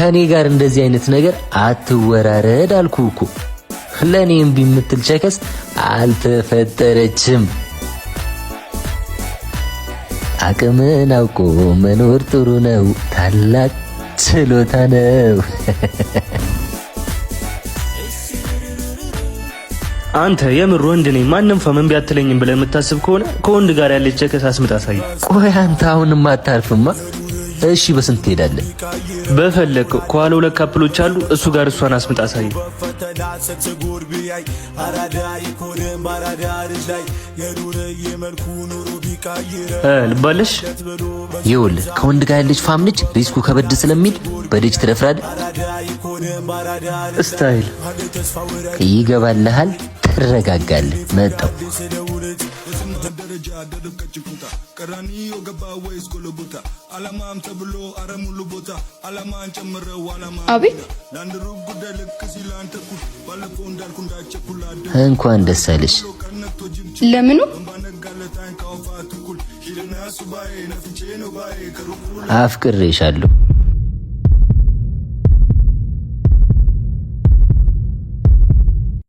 ከኔ ጋር እንደዚህ አይነት ነገር አትወራረድ አልኩ እኮ። ለእኔ እምቢ የምትል chicks አልተፈጠረችም። አቅምን አውቆ መኖር ጥሩ ነው፣ ታላቅ ችሎታ ነው። አንተ የምር ወንድ ነኝ ማንም fam እምቢ አትለኝም ብለህ የምታስብ ከሆነ ከወንድ ጋር ያለች chicks አስምጣ አሳይ። ቆይ አንተ አሁንም አታርፍማ? እሺ በስንት ትሄዳለህ? በፈለግከው ከኋላ ሁለት couple ኦች አሉ። እሱ ጋር እሷን አስምጣ አሳይ። ልባለሽ። ይኸውልህ ከወንድ ጋር ያለች fam ነች። Risk ኡ ከበድ ስለሚል በልጅ ትደፍራለህ። Style ይገባልሃል፣ ትረጋጋለህ። መጣው። ቀራኒዮ ገባ ወይስ ጎልጎታ? አላማም ተብሎ አረ ሙሉ ቦታ አላማን ጨምረው አላማ። አቤት። ለአንድ ሩብ ጉዳይ ልክ ሲል አንተ እኩል ባለፈው እንዳልኩ እንዳቸኩል። እንኳን ደስ አለሽ። ለምኑ? አፍቅሬሻለሁ።